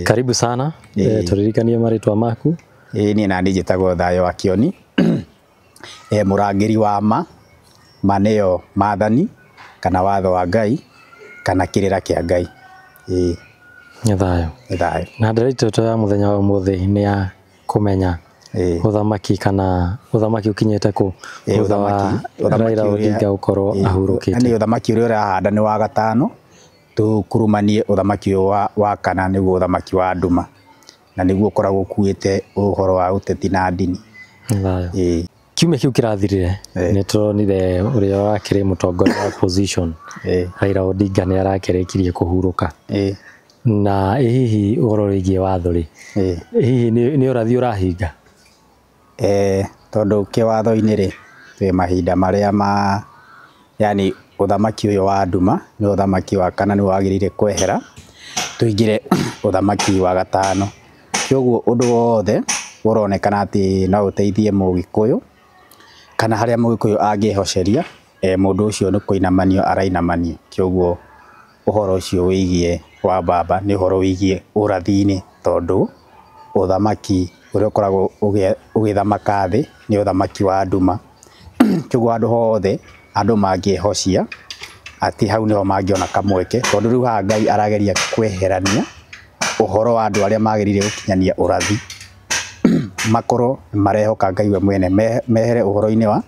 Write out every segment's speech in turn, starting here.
Karibu sana. Tũririkanie marĩtwa maku. Ĩĩ, niĩ nani njĩtagwo Thayũ wa Kĩoni, mũrangĩri wa ma, ma nĩyo maathani kana watho wa Ngai kana kĩrĩra kĩa Ngai. Ĩĩ. Nĩ thayũ. Nĩ thayũ. Na ndeto itũ ya mũthenya wa ũmũthĩ nĩ ya kũmenya ũthamaki kana ũthamaki ũkinyĩte kũ thutha wa Raila Odinga gũkorwo ahurũkĩte. Nĩ ũthamaki ũrĩa ũrahanda nĩ wa gatano, tũkurumanie ũthamaki ũyũ wa kana nĩguo ũthamaki wa nduma, na nĩguo ũkoragwo ũkuĩte ũhoro wa ũteti na ndini. Ĩĩ. Kiumia kĩu kĩrathirire nĩ tũronire ũrĩa wakĩrĩ mũtongoria wa opposition Raila Odinga nĩ arakĩrĩkirie kũhurũka. Na hihi ũhoro wĩgiĩ watho rĩ, hihi nĩ ũrathi ũrahinga? Tondũ kĩwatho-inĩ rĩ, twĩ mahinda marĩa ma yani ũthamaki ũyũ wa nduma nĩ ũthamaki wa kana nĩ wagĩrĩire kwehera tũingĩre ũthamaki wa gatano. Kwoguo ũndũ wothe ũronekana atĩ no ũteithie mũgĩkũyũ kana harĩa mũgĩkũyũ angĩhoceria, mũndũ ũcio nĩ kũinamanio arainamanio. Kwoguo ũhoro ũcio wĩgiĩ wa baba nĩ ũhoro wĩgiĩ ũrathi-inĩ, tondũ ũthamaki ũrĩa ũkoragwo ũgĩthamaka thĩ nĩ ũthamaki wa nduma. Kwoguo handũ hothe andũ mangĩhocia atĩ hau nĩho mangĩona kamweke, tondũ rĩu haha Ngai arageria kweherania ũhoro wa andũ arĩa magĩrĩire gũkinyania ũrathi, makorwo marehoka Ngai we mwene, mehere ũhoro-inĩ wa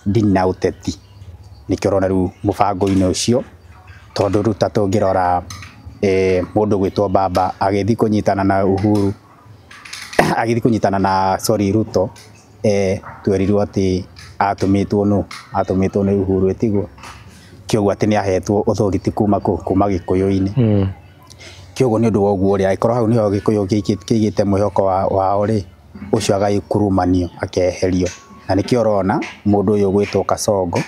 ndini na ũteti. Nĩkĩo ũrona rĩu mũbango-inĩ ũcio, tondũ rĩu ta tũngĩrora mũndũ gwĩtwo baba agĩthiĩ kũnyitana na Uhuru, agĩthiĩ kũnyitana na sorry Ruto, twerirwo atĩ atũmĩtwo nũ? Atũmĩtwo nĩ Uhuru, ĩtiguo? Kĩoguo atĩ nĩ ahetwo authority kuma kũ? Kuma Gĩkũyũ-inĩ. Kĩoguo nĩ ũndũ wa ũguo rĩ, angĩkorwo hau nĩho Gĩkũyũ kĩigĩte mwĩhoko wao rĩ, ũcio agagĩkurumanio akeherio. Na nĩkĩo ũrona mũndũ ũyũ ũgwĩtwo Kasongo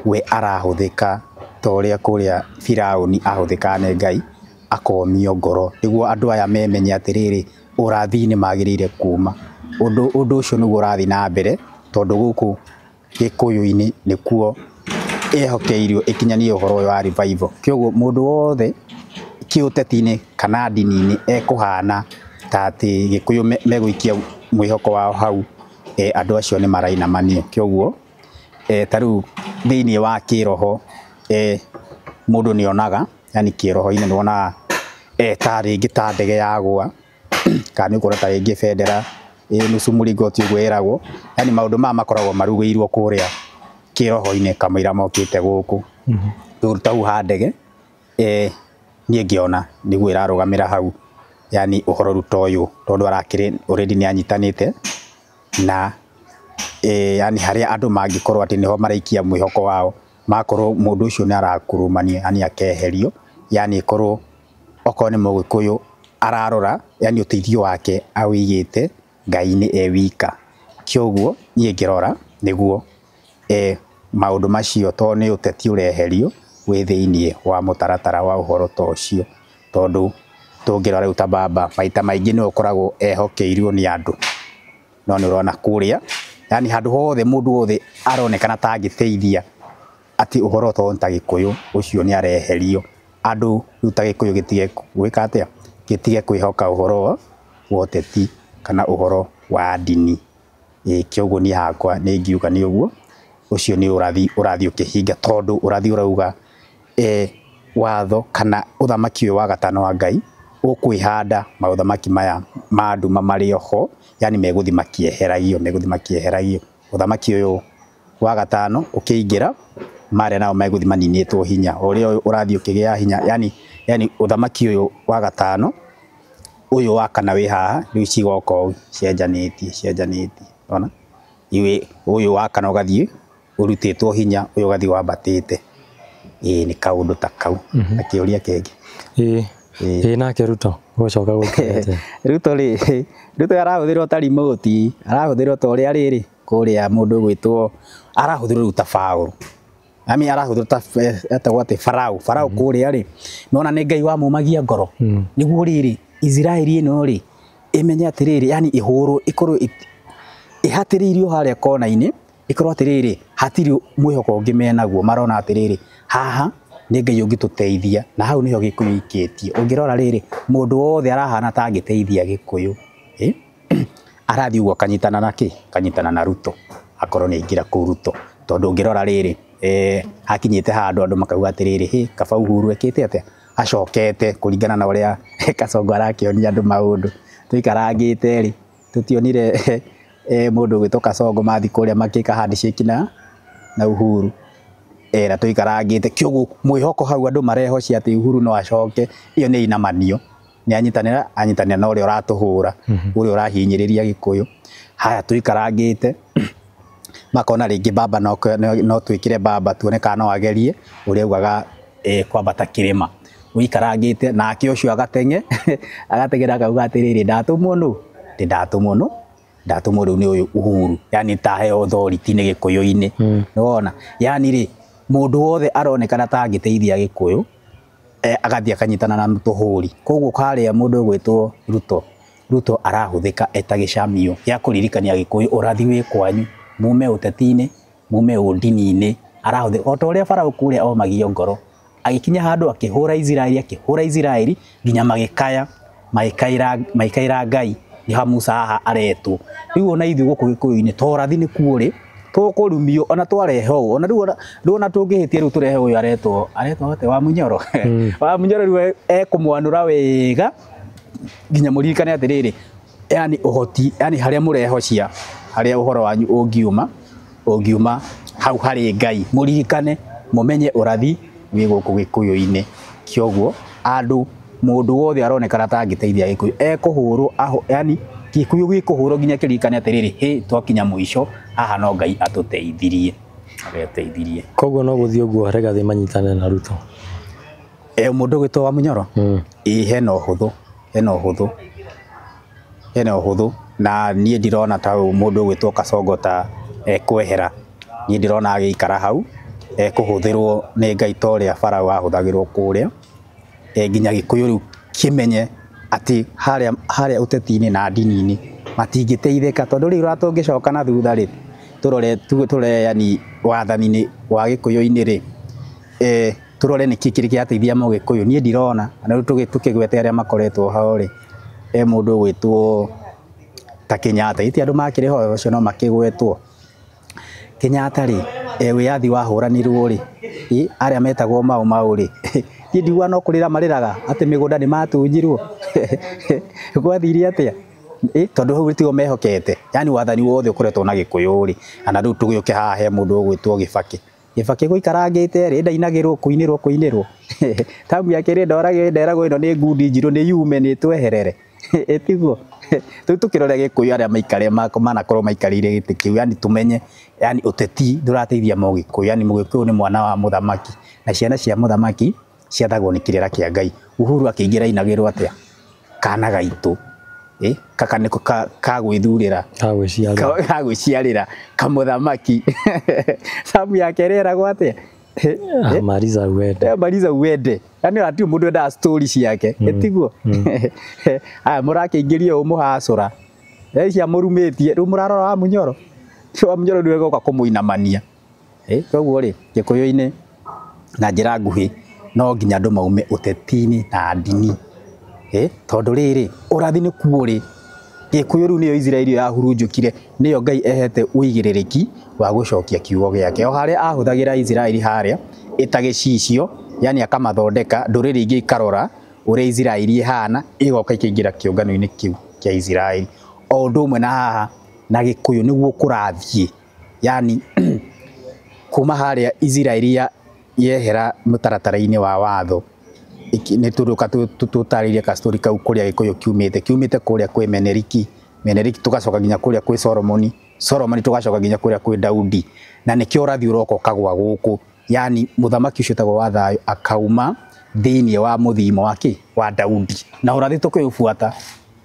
we arahũthĩka ta ũrĩa kũrĩa Firaũni ahũthĩkaga nĩ Ngai, akomio ngoro nĩguo andũ aya memenye atĩrĩrĩ, ũrathi-inĩ magĩrĩire kuma. Ũndũ ũcio nĩguo ũrathiĩ na mbere, tondũ gũkũ Gĩkũyũ-inĩ nĩkuo ĩhokeirwo ĩkinyanie ũhoro ũyũ wa revival. Kwoguo mũndũ wothe kĩũteti-inĩ kana ndini-inĩ ekũhana ta atĩ Gĩkũyũ megũikia mwĩhoko wao hau, andũ acio nĩ marainamanio. Kwoguo ta rĩu thĩiniĩ wa kĩroho, mũndũ nĩ onaga, yani kĩroho-inĩ nĩ wonaga ta rĩngĩ ta ndege yagũa, kana nĩ ũkuona ta rĩngĩ bendera ĩ nusu mũlingoti ũguo ĩragwo, yani maũndũ maya makoragwo marugĩirwo kũrĩa kĩroho-inĩ kamũira mokĩte gũkũ. Rĩu ta hau ha ndege, niĩ ngĩona nĩguo ĩrarũgamĩra hau, yani ũhoro rĩu ta ũyũ, tondũ arakĩrĩ already nĩ anyitanĩte na yani harĩa andũ mangĩkorwo atĩ nĩho maraikia mwĩhoko wao, makorwo mũndũ ũcio nĩ arakurumanio, yani akeherio, yani ĩkorwo okorwo nĩ mũgĩkũyũ ararora, yani ũteithio wake awĩigĩte Ngai-inĩ e wika. Kwoguo niĩ ngĩrora nĩguo maũndũ macio tondũ nĩ ũteti ũreherio wĩ thĩiniĩ wa mũtaratara wa ũhoro ta ũcio, tondũ tũngĩrora rĩu ta baba maita maingĩ nĩwe ũkoragwo ehokeirwo nĩ andũ, no nĩ ũrona kũrĩa yani handũ hothe mũndũ wothe aronekana ta angĩteithia atĩ ũhoro to ta Gĩkũyũ ũcio nĩ areherio, andũ rĩu ta Gĩkũyũ gĩtige gwĩka atĩa, gĩtige kwĩhoka ũhoro wa ũteti kana ũhoro wa ndini. Kwoguo niĩ hakwa nĩ ingiuga nĩ ũguo, ũcio nĩ ũrathi ũrathiĩ ũkĩhinga, tondũ ũrathi ũrauga watho kana ũthamaki ũyũ wa gatano wa Ngai ũkwĩhanda maũthamaki maya ma nduma marĩ oho, yani megũthiĩ makĩeheragio, megũthiĩ makĩeheragio. Ũthamaki ũyũ wa gatano ũkĩingĩra, marĩa nao megũthiĩ maninĩtwo hinya, o ũrĩa ũrathiĩ ũkĩgĩa hinya, yani ũthamaki ũyũ wa gatano ũyũ wa kana wĩ haha rĩu cigoka ũũ cienjanĩtie, cienjanĩtie, ona ũyũ wa kana ũgathiĩ ũrutĩtwo hinya, ũyũ ũgathiĩ wambatĩte. Ĩĩ, nĩ kaũndũ ta kau. Na kĩũria kĩngĩ. Ĩĩ, nake Ruto gũcoka gwĩka atĩa? Ruto rĩ, Ruto arahũthĩrwo ta remote, arahũthĩrwo ta ũrĩa rĩrĩ kũrĩa mũndũ ũgwĩtwo, arahũthĩrwo rĩu ta Paũlũ. Ami arahũthĩrwo ta etagwo atĩ Farao, Farao kũrĩa rĩ, nona nĩ Ngai wamumagia ngoro. Nĩguo rĩrĩ Isiraeli ĩno rĩ ĩmenye atĩrĩrĩ, yani ĩhũrwo ĩkorwo ĩhatĩrĩirio harĩa kona-inĩ, ĩkorwo atĩrĩrĩ hatirĩ mwĩhoko ũngĩ menaguo, marona atĩrĩrĩ haha Nĩ Ngai ũngĩtũteithia na hau nĩho Gĩkũyũ ikĩtie. Ũngĩrora rĩrĩ mũndũ wothe arahana ta angĩteithia Gĩkũyũ, arathiĩ ũguo akanyitana na kĩ? Akanyitana na Ruto, akorwo nĩ aingĩra kũu Ruto. Tondũ ũngĩrora rĩrĩ hakinyĩte handũ andũ makauga atĩrĩrĩ, hĩ kaba Uhuru ekĩte atĩa? Acokete kũringana na ũrĩa Kasongo arakĩonia andũ maũndũ. Tũikarangĩte rĩ, tũtionire mũndũ ũgwĩtwo Kasongo mathiĩ kũrĩa makĩka handshake na Uhuru. Na tũikarangĩte kĩoguo mwĩhoko hau andũ marehocia atĩ Uhuru no acoke, ĩyo nĩ inamanio. Nĩ anyitanĩra, anyitanĩra na ũrĩa ũratũhũra, ũrĩa ũrahinyĩrĩria Gĩkũyũ. Haya tũikarangĩte makona rĩngĩ baba no twĩkĩre baba tuone kana no agerie ũrĩa augaga kwambata kĩrĩma. Ũikarangĩte nake ũcio agatenge agateng'era akauga atĩrĩrĩ, ndatũmwo nũ? Ndatũmwo nũ? Ndatũmwo rĩu nĩ ũyũ Uhuru. Yani ta heo authority nĩ Gĩkũyũ-inĩ. Nĩwona? Yani rĩ mũndũ wothe aronekana ta angĩteithia Gĩkũyũ, agathiĩ akanyitana na tũhũri. Koguo harĩa mũndũ ũgwĩtwo Ruto, Ruto arahũthĩka eta gĩcamio gĩa kũririkania Gĩkũyũ ũrathi wĩ kwanyu, mume ũteti-inĩ, mume ũndini-inĩ. Arahũthĩka o ta ũrĩa Farao kũrĩa omagio ngoro, agĩkinya handũ akĩhũra Isiraeli, akĩhũra Isiraeli nginya magĩkaya, magĩkaĩra Ngai. Nĩho Musa haha aretwo. Rĩu ona ithuĩ gũkũ Gĩkũyũ-inĩ to ũrathi nĩ kuo rĩ, tũkũrumio ona twarehe ũũ, ona rĩu ona tũngĩhĩtia rĩu tũrehe ũyũ aretwo atĩa, wa Munyoro. Wa Munyoro rĩu ekũmwanũra wega nginya mũririkane atĩrĩrĩ, yani ũhoti, yani harĩa mũrehocia, harĩa ũhoro wanyu ũngiuma, ũngiuma hau harĩ Ngai. Mũririkane, mũmenye ũrathi wĩ gũkũ Gĩkũyũ-inĩ. Kĩoguo andũ mũndũ wothe aronekana ta angĩteithia Gĩkũyũ ekũhũrwo, yani Gĩkũyũ gĩkũhũrwo nginya kĩririkane atĩrĩrĩ, hĩ twakinya mũico haha no Ngai atũteithirie. Ateithirie. Koguo no gũthiĩ ũguo Rigathi manyitane na Ruto. Mũndũ ũgwĩtwo wa Munyoro? Ĩĩ hena ũhũthũ, hena ũhũthũ. Hena ũhũthũ na niĩ ndirona ta mũndũ ũgwĩtwo Kasongo ta ekwehera. Niĩ ndirona agĩikara hau, ekũhũthĩrwo nĩ Ngai ta ũrĩa Farao ahũthagĩrwo kũrĩa. Nginya Gĩkũyũ rĩu kĩmenye atĩ harĩa ũteti-inĩ na ndini-inĩ matingĩteithĩka, tondũ rĩu ũrĩa tũngĩcoka na thutha rĩ, tũrore yani wathani-inĩ wa Gĩkũyũ-inĩ rĩ, tũrore nĩkĩ kĩrĩ kĩrateithia mũgĩkũyũ. Niĩ ndirona, na rĩu tũkĩgwete arĩa makoretwo hau rĩ, mũndũ ũgwĩtwo ta Kenyatta, ĩti andũ makĩrĩ ho acio no makĩgwetwo. Kenyatta rĩ, wĩyathi wahũranirwo rĩ, arĩa metagwo Mau Mau rĩ, niĩ ndiguaga no kũrĩra marĩraga atĩ mĩgũnda nĩ matunyirwo. Gwathire atĩa? Tondũ hau tigo mehokete, yani wathani wothe ũkoretwo na Gĩkũyũ rĩ, na rĩu tũgĩũke haha he mũndũ ũgwĩtwo Gĩbakĩ. Gĩbakĩ gũikarangĩte rĩ, ndainagĩrwo kũinĩrwo kũinĩrwo. Tamu yake rĩ, ndoragio nderagwo ĩno nĩ ngundi njirũ, nĩ yume nĩ tweherere. Ĩtiguo? Rĩu tũkĩrore Gĩkũyũ arĩa maikare manakorwo maikarĩire gĩtĩ kĩu, yani tũmenye, yani ũteti ndũrateithia mũgĩkũyũ, yani mũgĩkũyũ nĩ mwana wa mũthamaki, na ciana cia mũthamaki ciathagwo nĩ kĩrĩra kĩa Ngai. Uhuru akĩingĩra ainagĩrwo atĩa? Kana gaitũ. Kaka nĩko ka gwĩthurĩra, ka gwĩciarĩra kamũthamaki. Tamu yake ĩreragwo atĩa? Maliza uende. Maliza uende. Yani hatirĩ mũndũ wendaga story ciake, ĩtiguo? Aya mũrakĩingĩria ũũ mũhacũra, ici amũrumĩtie, rĩu mũrarora wa Munyoro, wa Munyoro nĩwe ũgoka kũmũinamania. Koguo rĩ, Gĩkũyũ-inĩ na njĩra nguhĩ no nginya andũ maume ũteti-inĩ na ndini. Tondũ rĩrĩ ũrathi nĩ kuo rĩ, Gĩkũyũ rĩu nĩyo Isiraeli yahurunjũkire, nĩyo Ngai ehete ũigĩrĩrĩki wa gũcokia kiugo gĩake. O harĩa ahũthagĩra Isiraeli harĩa ĩta gĩcicio, yani akamathondeka, ndũrĩrĩ ingĩ ikarora ũrĩa Isiraeli ĩhana, ĩgoka ĩkaingĩra kĩũngano-inĩ kĩu kĩa Isiraeli. O ũndũ ũmwe na haha na Gĩkũyũ nĩguo kũrathiĩ, yani kuma harĩa Isiraeli yehera mũtaratara-inĩ wa watho, nĩ tũrũka tũtarĩrie kastori kau kũrĩa Gĩkũyũ kiumĩte, kiumĩte kũrĩa kwĩ Meneriki, Meneriki tũgacoka nginya kũrĩa kwĩ Solomoni, Solomoni tũgacoka nginya kũrĩa kwĩ Daudi, na nĩkĩo ũrathi ũroka ũkagwa gũkũ, yani mũthamaki ũcio ũtagwo wa thayũ akauma thĩinĩ wa mũthimo wa kĩ wa Daudi, na ũrathi tũkĩũbuata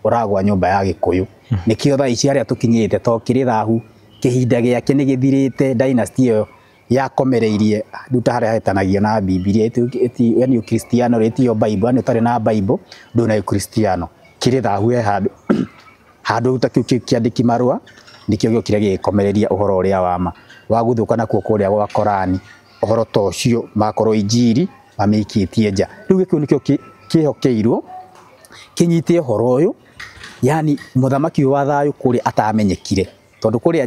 ũragwa nyũmba ya Gĩkũyũ. Nĩkĩo thaa ici harĩa tũkinyĩte to kĩrĩ thahu, kĩhinda gĩake nĩ gĩthirĩte, dynasty ĩyo yakomereirie rĩu ta harĩa hetanagia na Bibilia, yani Ukristiano rĩ tiyo Bible, yani ũtarĩ na Bible ndũrĩ na Ukristiano. Kĩrĩ thahu he handũ handũ ta kĩu kĩandĩki marũa nĩkĩo gĩokire gĩgĩkomereria ũhoro ũrĩa wa ma wa gũthũka nakuo kũrĩa gwa Korani, ũhoro ta ũcio makorwo injiri Mamĩikĩtie nja. Rĩu Gĩkũyũ nĩkĩo kĩhokeirwo kĩnyite ũhoro ũyũ, yani mũthamaki ũyũ wa thayũ kũrĩa atamenyekire, tondũ kũrĩa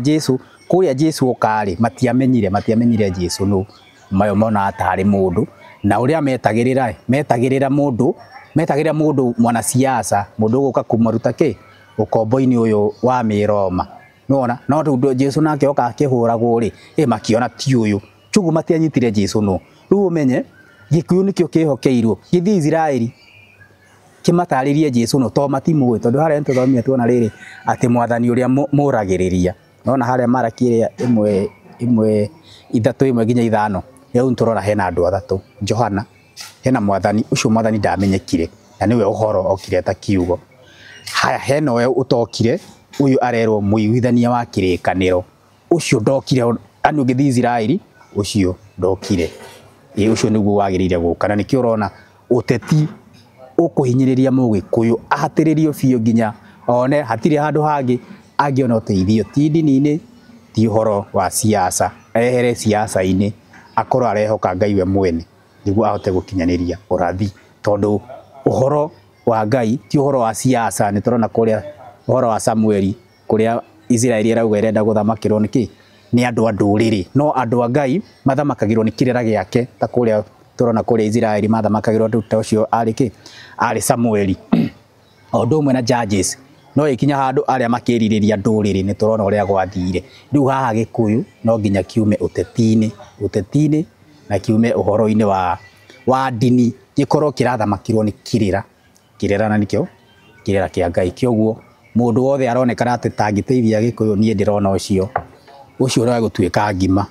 Jesu okarĩ matiamenyire Jesu nũ, mayo monaga tarĩ mũndũ, na ũrĩa metagĩrĩra mũndũ mwanasiasa, mũndũ ũgũka kũmaruta kĩ ũkombo-inĩ ũyũ wa Mĩroma, nĩwona. No rĩu Jesu nake oka akĩhũragwo rĩ, makiona ti ũyũ, kwoguo matianyitire Jesu nũ. Rĩu ũmenye Gĩkũyũ nĩkĩo kĩhokeirwo gĩthiĩ Isiraeli kĩmatarĩrie Jesu no, to matimũĩ, tondũ harĩa nĩtũthomire tuona rĩrĩ atĩ mwathani ũrĩa mũragĩrĩria, nona harĩa Maraki ĩrĩa 1 3 1 nginya 5, rĩu nĩtũrona hena andũ athatũ. Johana, hena mwathani ũcio, mwathani ndamenyekire na nĩwe ũhoro okire ta kiugo. Haya, hena ũyũ ũtokire, ũyũ arerwo mũiguithania wa kĩrĩkanĩro, ũcio ndokire, ani ũngĩthiĩ Isiraeli ũcio ndokire, ũcio nĩguo wagĩrĩire gũka. Na nĩkĩo ũrona ũteti ũkũhinyĩrĩria Mũgĩkũyũ ahatĩrĩrio biũ nginya one hatirĩ handũ hangĩ angĩona ũteithio, ti ndini-inĩ, ti ũhoro wa siasa, ehere siasa-inĩ, akorwo arehoka Ngai we mwene nĩguo ahote gũkinyanĩria ũrathi, tondũ ũhoro wa Ngai ti ũhoro wa siasa. Nĩtũrona kũrĩa ũhoro wa Samueli, kũrĩa Isiraeli ĩrauga ĩrenda gũthamakĩrwo nĩ kĩ? Nĩ andũ a ndũrĩrĩ, no andũ a Ngai mathamakagĩrwo nĩ kĩrĩra gĩake, ta kũrĩa tũrona kũrĩa Isiraeli mathamakagĩrwo andũ ta ũcio arĩ kĩ? Arĩ Samueli. O ũndũ ũmwe na judges, no ĩkinya handũ arĩa makĩrirĩria ndũrĩrĩ, nĩ tũrona ũrĩa gwathire. Rĩu haha Gĩkũyũ no nginya kiume ũteti-inĩ na kiume ũhoro-inĩ wa ndini, gĩkorwo kĩrathamakĩrwo nĩ kĩrĩra, kĩrĩra na nĩkĩo kĩrĩra kĩa Ngai. Kĩoguo mũndũ wothe aronekana atĩ tangĩteithia Gĩkũyũ, niĩ ndĩrona ũcio ũrĩa gũtuĩka ngima,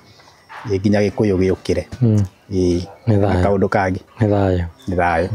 nginya Gĩkũyũ gĩũkĩre. Nĩ kaũndũ kangĩ. Nĩ thayũ. Nĩ thayũ.